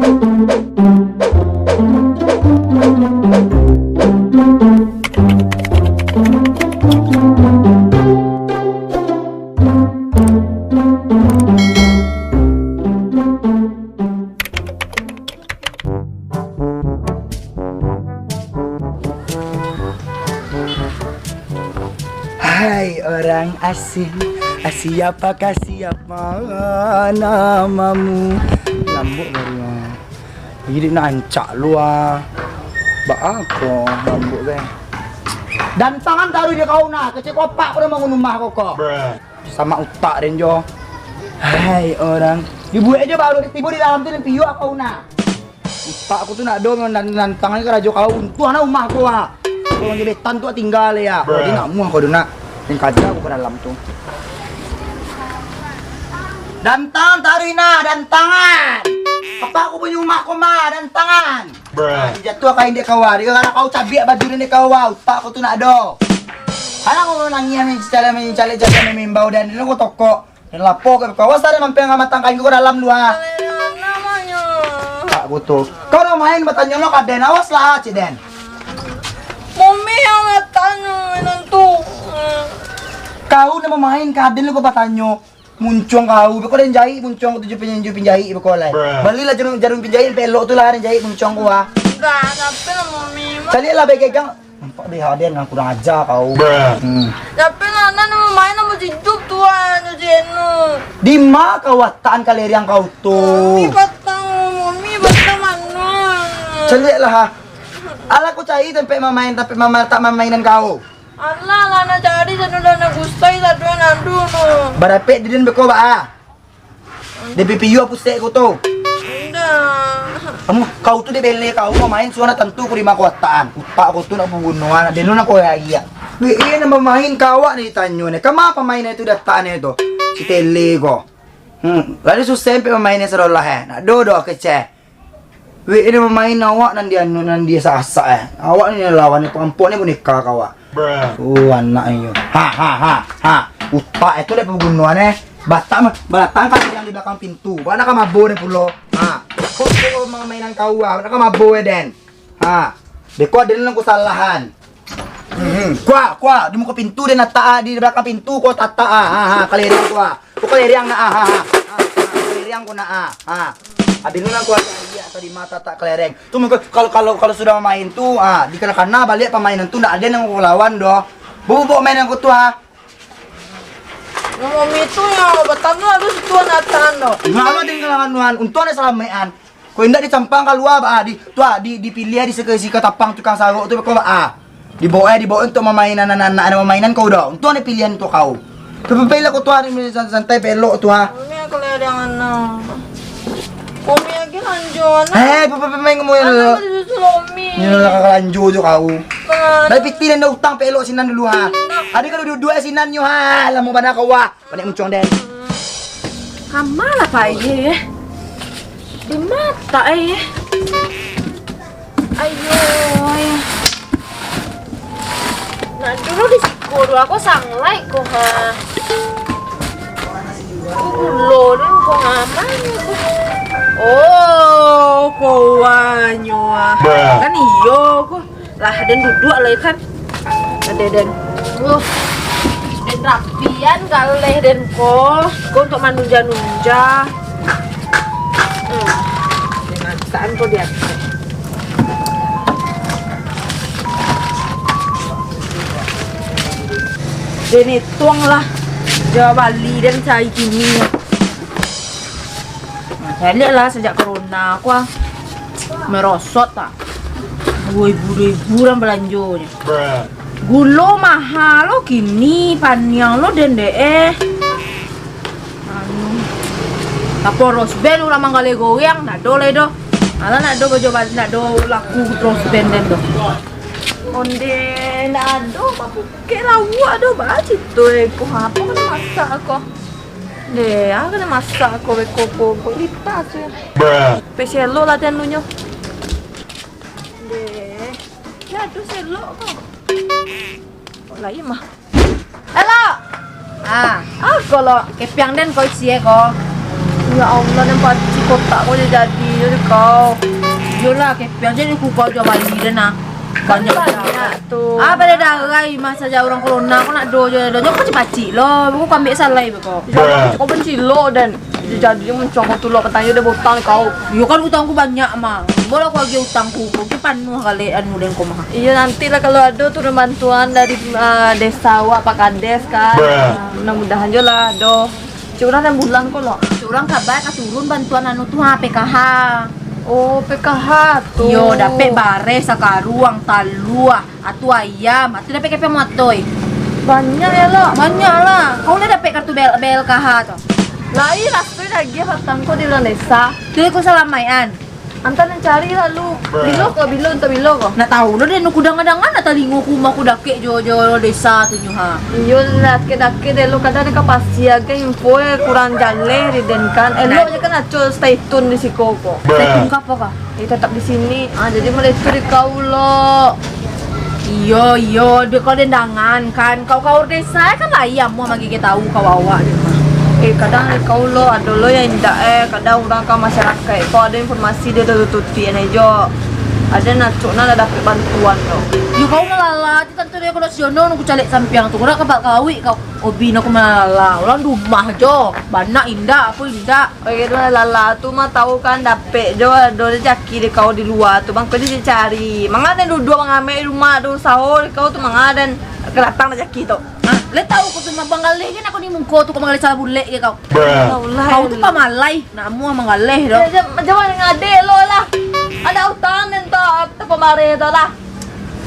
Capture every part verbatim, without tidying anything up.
Hai orang asing, siapakah siapa namamu? Lambok baru ah. Jadi nak ancak lu ah. Baa ko lambok be. Dantangan taruih di kau nah, kecek kopak ko dah bangun rumah kau ko. Samak utak den jo. Hai orang. Dibuek jo baru tibo di dalam tu den piuak kau nah. Utak ku tu nak do nan-, nantang ni karajo kau. Untuang lah umah kau ah. Kalau gebetan tu tinggal ya. Kalau dia nak muah kau tu nak. Den kaja aku ka dalam tu. Dantangan taruih nah, dantangan. Apa aku punyo umah kau mah, dantangan. Bruh. Jatuah kain dek kau ah. Dia kalau kau cabiak baju den dek kau ah. Utak kau tu nak do. Alah kau nangiah mancalek-mancalek jaga memimbau dan den kau tokok. Den lapo ka kau, awas lah den mampeng ka matang kain kau dalam tu ah. Alena namonyo. Tak kutu. Kau nak main batanyo lo ka den, awas lah cik den. Mami yang batanyo nan tu. Kau nak main ka den lo kau batanyo. Muncuang kau, beko den jahik muncuang tu jo pinjahik, jo pinjahik beko lai. Bruh. Balilah jarum, jarum pinjahik pelok tu lah den jahik muncuang kau ah. Dah, tapi lah Mami. Caliak lah bagegang. Nampak deh, aden nan kurang aja kau. Bruh. Hmm. Tapi lah, nan main namo jidup tu ah, nyo jeno. Di ma kau watakan kaleriang kau tu? Mami batang, Mami batang mano? Caliak lah ha. Alah kau cari tampek mamain, tampek mama-, tak mamainan kau. Alah, lah nak cari sado lah nak gusai sado nan tu no. Barapek di den beko baa? Di pipiu pusek ko tu. Indak. Kamu, kau tu dibele kau mamain suah nak tantu ku di ma kau watakan. Utak kau tu nak bunuah, nak denu nak kau agiak. Weh, eh, nak bamain ka awak ni ditanyo ni. Kama pamain itu dataknyo tu? Si tele ko. Hmm, lalu susah sampai pamain ni sadolah eh. Nak do do keceh. Weh, ini mamain awak nan di anu, nan di asak-asak eh. Awak ni lawan ni perampok ni boneka ka awak. Bruh. Oh, anak iyo. Ha, ha, ha, ha. Utak itu dek pagunoan eh. Batam, balatang kan yang di belakang pintu. Bana ka mabo ni pulo. Ha. Kok kau mainan kau ah, bana ka mabo eh den. Ha. Dek kau ada nan kesalahan. Hmm, kua, kua, di muko pintu den atak ah, di belakang pintu kau tatak ah. Ha, ha, kaleriang kua. Kau kaleriang nak ah, ha, ha. Ha, ha, kaleriang kau nak ah. Ha. Abis tu nan kau agiak tadi mata tak kelereng. Tu mungkin kalau, kalau, kalau sudah main tu, ah, dikana-kana baliak pamainan tu ndak ado nan kau lawan doh. Bobok mainan kau tu ah. Mami tu yang batang tu ado situ natan doh. Ngalo den kalawan nuan, untuang den salamekan. Kau indak dicampang kalua baa di, tu ah, di, dipiliah di sika-sika tapang tukang sarok tu kau baa. Dibawa, eh, dibawa untuak mamainan anak-anak, ada mamainan kau doh. Untuang ada pilihan untuak kau. Tapi lah kau tuan ni santai-santai pelok tu ha. Umi aku lah ada anak. Umi lagi lanjut anak. Eh, apa apa main kamu ya lo? Anak tadi susu Umi. Ni lah kakak lanjut tu kau. Mana? Dari piti dan utang pelok sinan dulu ha. Ada kalau duduk sinan nyo ha, lama bana kau wah. Panek muncuang den. Kama lah pai eh. Di mata eh. Ayo, ayo. Nah, dulu di siko dulu aku sanglai ko ha. Gulo dulu ko aman ko. Oh, ko wanyo ah. Kan iyo ko. Lah, den duduak lai kan. Ade den. Uh, den rapian galeh den ko. Ko untuk manunja-nunja. Hmm. Den masakan ko di ateh. Den ituang lah. Jawa Bali den cari kini. Nah, caliak lah sajak corona ko ah. Merosot tak. Duo ribu, duo ribu urang balanjonyo. Gulo maha lo kini, paniang lo den dek eh. Anu. Tapo rose band urang manggaleh goyang, ndak do lai doh. Alah ndak do bajo bali, ndak do laku rose band den doh. Onde ndak ado, papukek lawak doh, baa cito eh, ko apo kan masak ko. Deh, ah, kena masak ko beko ko, ko lipas tu. Pe selok lah tian lu nyo. Deh, ya tu selok ko. Kok lain mah. Elok. Ah, ah, ko lo kepiang den ko isi eh ko. Ya Allah, nan pacik Otak kau jadi-jadi jo dek kau. Iyolah, kepiang jadi kau jual bali den nah. Banyak, banyak tu. Ah, pado darah mah sajak urang corona, kau nak do jo, do jo kau pacik-pacik lo. Kau ambiak salai be kau. Kau benci lo den. Jadi-jadi mancuang kau tu lo, katanyo den bautang kau. Yo kan utang ku banyak mah. Bolah kau agiah utang ku, kau panuah kali anu den ko mah. Iyo, nanti lah kalau ado turun bantuan dari, ah, desa awak, Pak Kades kan. Ah, mudah-mudahan jo lah ado. Cik urang nan bulan ko lo. Cik urang kabar ka turun bantuan anu tu ha, P K H. Oh, P K H tu. Iyo, dapek bareh sakaruang, talua, atu ayam, atu dapek kepiang matoi. Banyak yo lo. Banyak lah. Kau lah dapek kartu B L, B L K H tu. Lai rasoi lagi patang ko di urang desa. Tu ko salamaik an. Antah nan cari lalu. Bilo ko, bilo, antah bilo ko? Nak tahu lo den, kudanga-danga nak talingo ku umah ku dakek jo, jo desa tu nyo ha. Iyo, dakek-dakek den lo, kadang ka pasia ka info, eh, kurang jaleh di den kan. Elok je kan aco stay tune di siko ko. Stay tune ka apo ka? Eh, tetap di sini. Ah, jadi mulai tu di kau lo. Iyo, iyo, dek kau den dangan kan. Kau kaur desa kan lai amuah magigeh tahu kau awak dek mah. Eh, kadang dek kau lo, ado lo yang indak, eh, kadang urang ka masyarakaik ko ado informasi dia tutupi an jo. Ado nan acok nan lah dapek bantuan lo. Yo kau malala, tu tantu dia kau nak siono nunggu calek sampiang tu. Kau nak kabak kawik kau. Obi nak kau malala. Urang di rumah jo. Banak indak, apo indak. Oke, tu lala tu mah tahu kan dapek jo, ado rejaki di kau di lua tu, mangko di cari. Manga den duduak mangamek di rumah tu, usaho di kau tu manga den ka datang rejaki tu. Ah, lai tahu kau tu mah manggaleh je nak kau di muko tu, kau manggaleh salah bulek je kau. Kau tu pamalai, nak amuah manggaleh tu. Jan, jan, jan ngadek lo lah. Ado utang den tu, tu pamareh tu lah.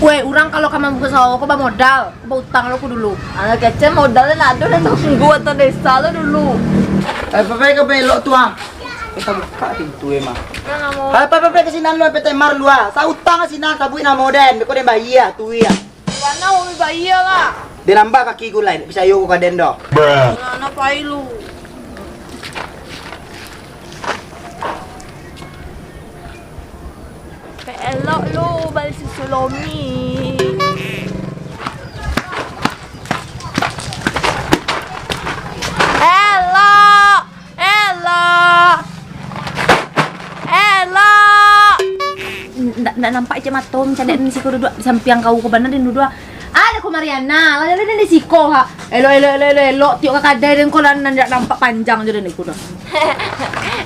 Weh, urang kalau ka mambuka usaho ko bamodal. Bautang lo ko dulu. Anak kecil modal nak ado dan tunggu atau desa lo dulu. Eh, papai ka belok tu ah. Kita buka pintu emang. Hai, papai, papai ka sinan lo, P T Mar lo ah. Sautang ka sinan, sabuik namo den, beko den bayia tu ya. Mana umi bayia lah? Den nambah kaki gulai, picayo ko ka den doh. Mana pai lu? Pe elok lu bali susu lomi. Elok, elok, elok. Ndak, ndak nampak icek mato, mancaliak den siko duduak di sampiang kau ko bana den duduak. Ado ko Mariana, lah den di siko ha. Elok, elok, elok, elok, elok. Tiok ka kadai den ko lah, nan dak nampak panjang jo den ko dah.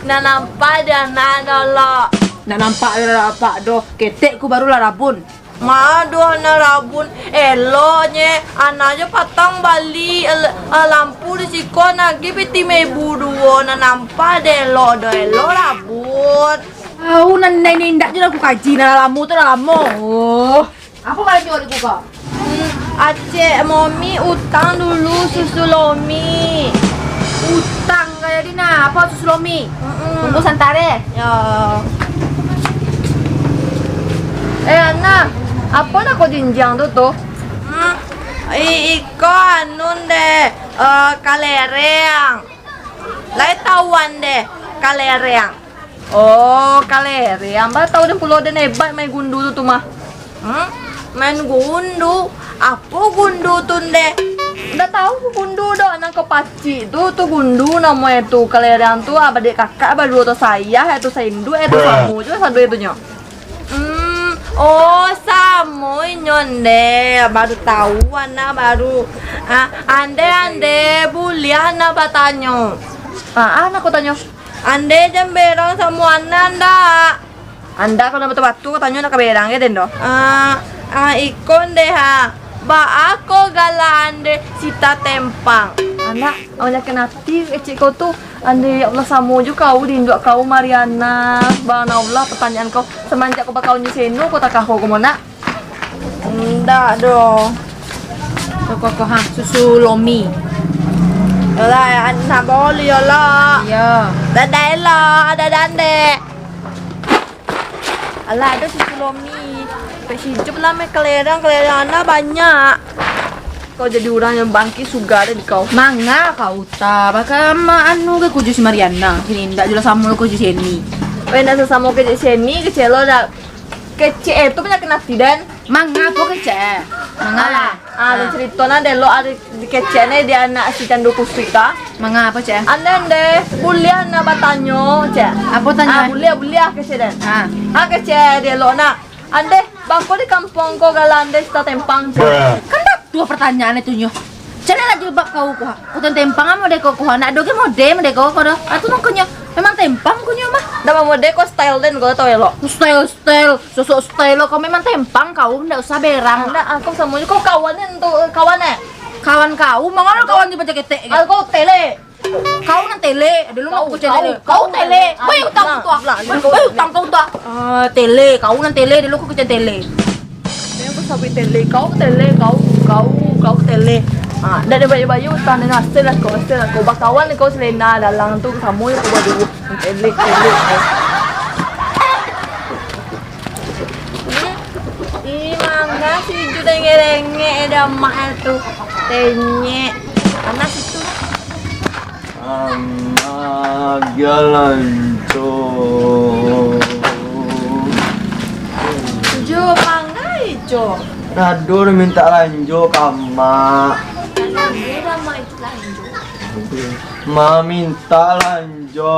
Nan nampak dah, nan elok. Nan nampak dah, nampak doh. Ketek ku baru lah rabun. Ma doh nan rabun. Eloknyo, ana jo patang bali, el-, eh, lampu di siko, nagih piti mebu duo, nan nampak dah elok doh, elok rabun. Au, nan, nan indak jo lah ku kaji, nan lamo tu lah lamo. Oh. Apo balanjo di ko? Hmm, Acek Momi utang dulu susu lomi. Utang ka jadi nah, apo susu lomi? Mm-mm. Tunggu santare. Yo. Eh, Ana, apo nak ko jinjiang tu, tu? Hmm, i-, iko anu deh, eh, kalereang. Lai tau an deh, kalereang. Oh, kalereang. Ba tau den pulo den hebat main gundu tu, tu mah. Hmm? Main gundu? Apo gundu tu, ndeh? Ndak tau ku gundu doh, nan ka pacik tu, tu gundu namo e tu. Kalereang tu, ah, badek kakak, baduo tu sayah, eh, tu sainduak, eh, tu samo jo sado tu nyo. Hmm, oh, samo inyo, ndeh. Baru tau, Ana, baru. Ah, ande, ande, buliah Ana batanyo. Ah, ah, nak ku tanyo. Ande jan berang samo Ana ndak? Anda kalau batua-batua, tanyo nak ka berang ka den doh. Ah, ah, iko ndeh ha. Baa ko galah ande Sita Tempang? Anak, awak yakin ati kecik kau tu. Ande, ya Allah, samo jo kau, di induak kau, Mariana. Subhanallah, pertanyaan kau. Semenjak kau bakawan jo Seno, kau takah kau, kau mau nak? Ndak doh. Koko, koko, ha, susu lomi. Yolah, nak boli, yolah. Iyo. Dadah, elok, dadah, ndek. Alah, ado susu lomi. Pek sijup lah, meh, kelerang, kelerang Ana banyak. Kau jadi urang yang bangkit, suga deh di kau. Manga kau, ta, baka ma anu ke kuju si Mariana. Kini ndak jelas samo lo kuju si Eni. Weh, ndak sasamo ke si Eni, kecelo dak. Kecek e tu banyak kena tiden. Manga apo kecek e? Manga lah. Ah, den carito nah, dek lo ado di kecek ni, di anak si Candu Puspika. Manga apo, Cek? Ande, ande, buliah nak batanyo, Cek. Apo tanyo? Ah, buliah, buliah kecek den. Ah. Ah, kecek dek lo nak. Ande, bako di kampuang ko gala ande Sutan Tempang, Cek. Kan dak tuah pertanyaan itu nyo. Cari lah jilbab kau ko ha. Sutan Tempang mode ko ko ha. Nak ado ge mode, mode ko ko doh. Atu mangkonyo memang tempang ko nyo mah. Dak mode ko style den ko tau elok. Style, style, sosok style lo. Kau memang tempang kau, ndak usah berang. Ndak, aku samo kau kawan ni tu, kawan eh. Kawan kau, mangano kawan di paja ketek? Aku tele. Kau nan tele, dulu kau, kau tele. Kau tele. Woi, utang kau tuah. Woi, utang kau tuah. Ah, tele, kau nan tele, dulu kau kecek tele. Dia aku sabuik tele, kau tele, kau, kau, kau tele. Ah, dak ada bayu-bayu utang, dan asal lah kau, asal lah kau. Bakawan kau selena dalang tu, samo yang kau berdua. Tele, tele. Ih, manga si Ju dengek-dengek dah mah tu. Tenyek. Panas itu. Amak, jalan, Cok. Jo, manga, Jo. Nado minta lanjo ka Amak. Nado minta lanjo. Maminta lanjo.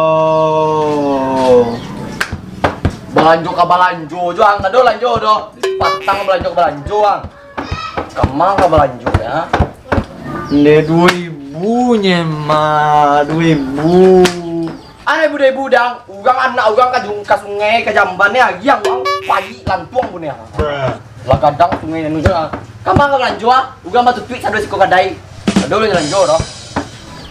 Balanjo ka balanjo jo ang, nado lanjo doh. Patang balanjo ka balanjo ang. Kama ka balanjo, ya? Nde duo ribu nye, Mak, duo ribu. Ado duo ribu dang, urang anak urang ka jung-, ka sungai, ka jamban ni, agiah urang payi lantuang punyo. Lah gadang sungai anu je lah. Kama ka balanjo ah, urang batutuik sado siko kadai. Sado lah balanjo doh.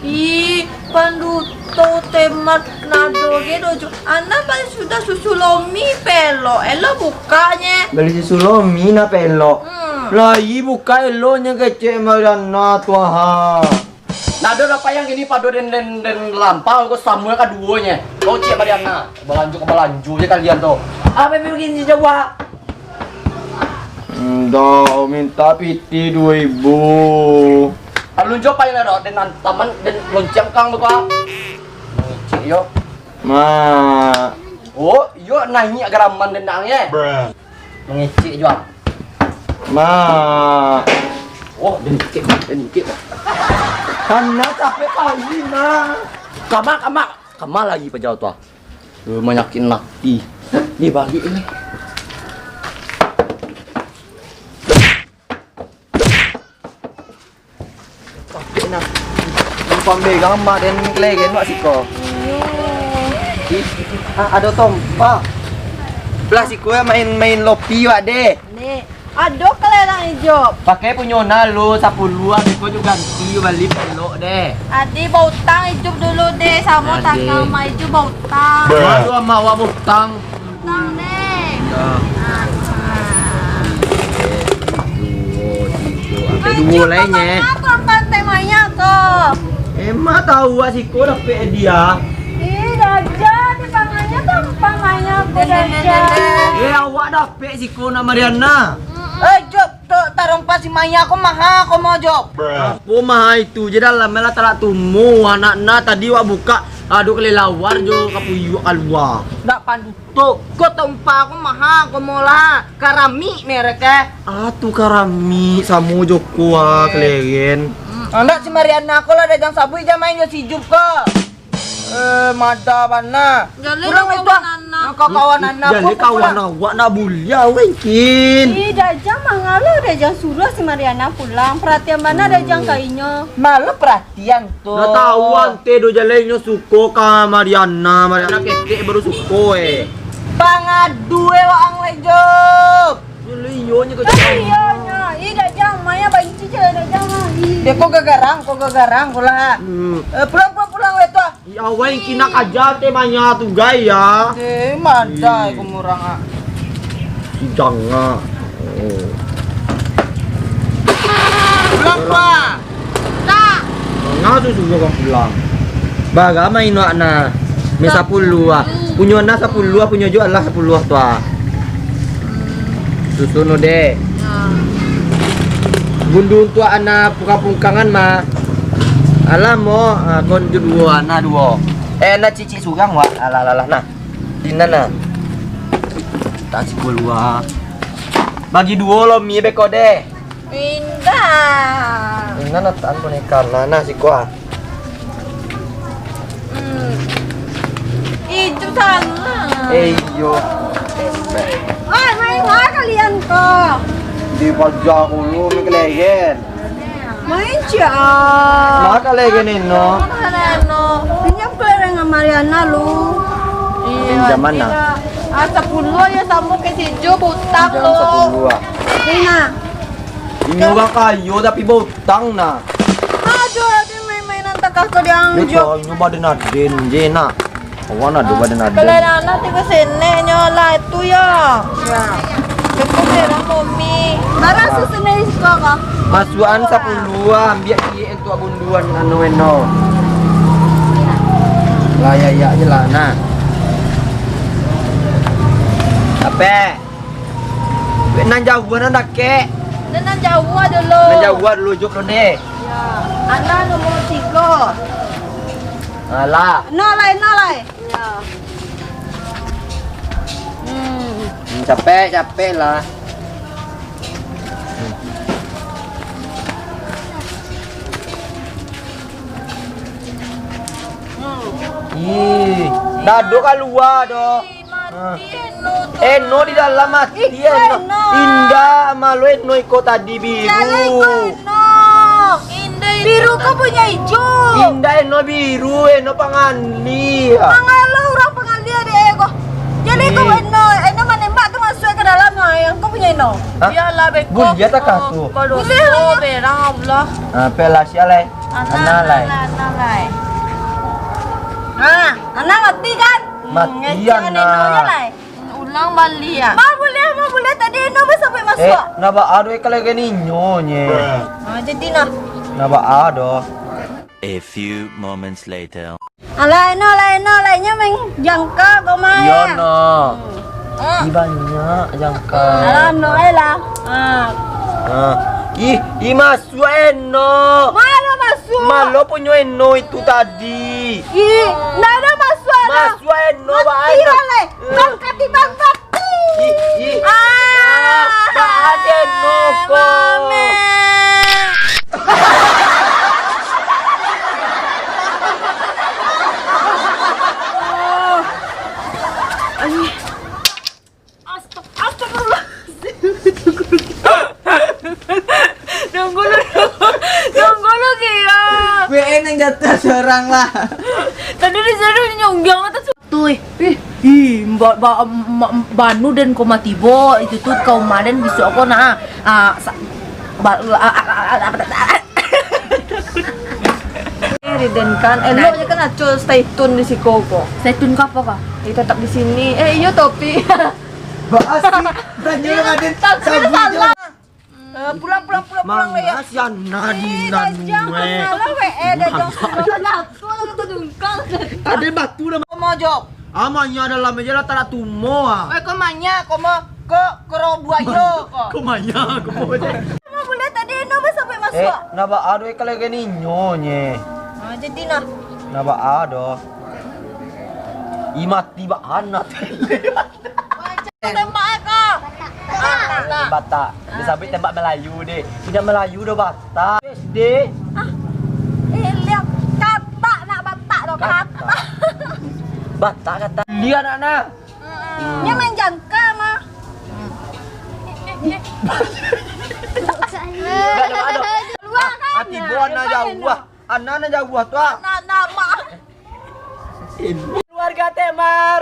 Ih, panduto temat nado ge dojo. Anak bali sudah susu lomi pelok, elok bukaknye. Bali susu lomi nak pelok. Hmm. Lai buka eloknye kecek Mariana tu ha. Nado dapat yang ini pado den, den, den lampau ko samo kaduonye. Kau cek Mariana, balanjo ka balanjo je kalian tu. Apa yang begini jawab? Ndak, minta piti duo ribu. Alun jo pai lah, den taman, den lonceng kang tu, Pak. Mangecek yo. Ma. Oh, yo naiak garaman den dang ye. Mangecek jo. Ma. Oh, den cek, den cek. Kana capek kali, Ma. Kama, kama, kama lagi pajau tu ah. Eh, manyakin ati. Ni balik ni. Capek nah. Lupa ambil gambar dan kelegen wak siko. Ih, ah, ado tompa. Belah siko ya main-main lopi wak deh. Ni. Ado kelerang ijo. Pakai punyo na lo sapuluah, beko jo ganti jo bali pelok deh. Adi bautang ijo dulu deh, samo takang ma ijo bautang. Waduh, amak awak bautang. Bautang deh. Yo. Ah. Duo, tigo, ampe duo lai nye. Apo pantai maya ko? Emang tahu wak siko dapek hadiah. Ih, dajal di pangannya tampang maya ko dajal. Eh, awak dapek siko nak Mariana. Eh, Job. Tu tarompa si maya ko maha ko mo, Job. Apo maha itu je dalam lah talak tumo, anak na tadi wak bukak, ado kelelawar jo kapuyuak kalua. Ndak panduto. Ko tarompa ko maha ko mo lah. Karamik merek eh. Ah, tu karamik samo jo ko ah, kelegen. Hmm, ndak si Mariana ko lah dajang sabuik jan main jo si Job ko. Eh, mada bana. Jaleh. Pulang lah itu, ah. Kawan anak. Kawan anak. Jaleh kawan awak nak buliah, weh, kin. Ih, dajang mangalo, dajang suruah si Mariana pulang. Perhatian bana dajang ka inyo. Malah perhatian tu. Dah tahu ante do jaleh inyo suko ka Mariana. Mariana ketek baru suko, eh. Pangadu, eh, waang lejop. Iyo nyo. Ih, dajang, maya banci je dajang ah. Ih. Dia ko gagarang, ko gagarang, ko lah. Hmm. Eh, pulang, pulang, pulang, weh, tu ah. Ya, weh, kina kaja te maya tu, gai, ya. Eh, madai ko murang ah. Sidang ah. Oh. Pulang, pulang. Manga tu suruah urang pulang. Bara main wak na. Main sapuluah ah. Punyo na sapuluah ah, punyo jo alah sapuluah tu ah. Susun deh. Bundu untuak ana pungkang-pungkangan mah. Alah mo, ah, kon jo duo, ana duo. Eh, na cicik surang wak. Alah, alah, alah, nah. Dinan nah. Tak sapuluah ah. Bagi duo lo mi beko deh. Indah. Indah nak tahan boneka lah, nah, siko ah. Hmm. Itu salah. Eh, iyo. Wah, main lah kalian ko. Di paja dulu, mi kelegen. Main cia. Maka legen eno. Mana eno? Pinjam kelegen dengan Mariana lu. Pinjam mana? Asa puluah ya, samo ke sijo butang. Pinjam lo. Sapuluah ah. Ina. Inyo urang kayo tapi bautang nah. Aduh, aduh, main-mainan takah ko dianjak. Yo, soalnyo badan aden je nak. Awan ado badan aden. Kalau anak tigo seneknyo lah itu yo. Ya. Cukup berang momi. Bara susun dari siko ko? Masuakan sapuluah, ambiak iye entuak bunduan anu eno. Lah, ya, ya je lah, nah. Ape? Nan jauah, nan dakek? Nan, nan jauah dulu. Nan jauah dulu, jok dulu deh. Ya. Anak nomor tigo. Alah. No lai, no lai. Ya. Hmm. Hmm, capek, capek lah. Hmm. Ih, dado kalua doh. Mati Eno tu. Eno di dalam mati, ih, Eno. Eno. Indak, malu Eno iko tadi biru. Jalai ko Eno. Indak, biru ko punyo ijo. Indak, Eno biru, Eno pangali. Mangalah urang pangali dek ko. Jalai ko Eno, Eno manembak tu masuak ka dalam, nah, yang ko punyo Eno. Hah? Bialah beko. Buliah takah tu? Buliah lah. Berang Allah. Ah, pelah sia lai. Ana lai. Ana lai. Ha, Ana mati kan? Mati, ngecek Ana. Eno je lai. Ulang baliak. Ma buliah, ma buliah tadi Eno basampai masuak. Eh, nak baa doh kalau gini nyo nye. Ha, jadi nah. Nak baa doh. A few moments later. Alah, Eno, lah, Eno, lah, inyo main jangka ko mah. Iyo, no. Hmm. Ih, banyak jangka. Alah, no, ai lah. Ha. Ha. Ih, ih, masuak Eno. Malo masuak? Malo punyo Eno itu tadi. Ih, ndak ado masuak, nah. Masuak Eno, mati baa, lah, lai. Bang, kati bang, bang. Ih, ih. Ah, baa Eno ko. Mame. Astag-, astagfirullah. Tunggu lu, tunggu lu, gila. W N yang jatuh seorang lah. Tadi di sana nyunggang atas. Tuh, ih, ih, ba-, ba-, ma-, banu den koma tibo, itu tu kau maden bisuak ko nah, ah, sa-, ba-, ah, ah, ah, ah, ah, ah. Eh, Riden kan, elok je kan aco stay tune di siko ko. Stay tune ko apo ko? Eh, tetap di sini. Eh, iyo topi. Bahas sih, tanya Raden, sabu je. Eh, pulang, pulang, pulang, pulang, Lea. Manga si Ana di nanu, eh. Salah, weh, eh, dah jam sepuluh. Ada batu dah. Komo, Job. Amanya dalam aja lah, tak ada tumo, ah. Eh, komanya, komo, ko, koro buayo, ko. Komanya, komo je. Komo boleh tadi, no, sampai masuk. Eh, nak baa doh, kalau gini nyo, nye. Ah, jadi nah. Nak baa doh. Ih, mati bak anak. Tembak ko. Batak. Batak. Disabuik tembak Melayu deh. Tidak Melayu doh, Batak. S D. Ah. Eh, lihat. Katak nak Batak doh, katak. Batak katak. Lihat anak nah. Dia main jangka mah. Enggak ada, ada. Keluar kan? Hati buah nak jauh. Ana nan jauah tu, ah. Nan nama. Keluarga Temar.